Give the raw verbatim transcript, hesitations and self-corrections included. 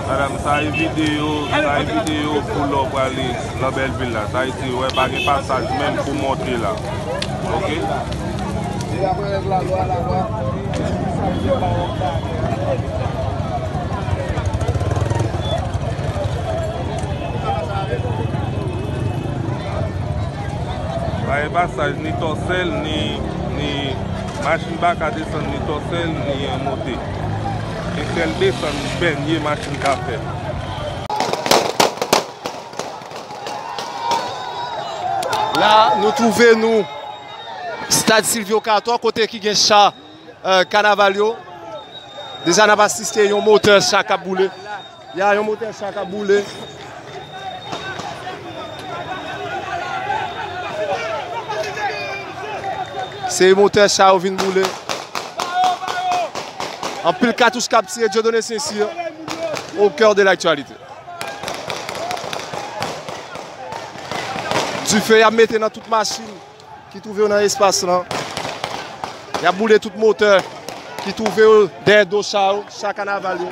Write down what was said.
Madanm, sa e videyo, sa e videyo pou lè w prale nan Bèlvil la. Sa e di, wè, pa gen pasaj menm pou monte la. Oke? Pa gen pasaj ni Tòsèl, ni, ni machin pa ka desann ni Tòsèl, ni, eh, monte. Se sèl desann dènye machin ka fè. La, nou twouve nou stad Silvio Cator, kote ki gen cha, eh, kanaval yo. Deja n ap asiste yon motè cha k ap boule. Ya, yon motè cha k ap boule. Se motè cha yo vin boule. Anpil katouch k ap tire, Dieudonné Saint-Cyr, au cœur de l'actualité. Dife y ap mete nan tout machin ki twouve yo nan espas lan. Y ap boule tout motè ki twouve yo dèyè do cha yo, cha kanaval yo.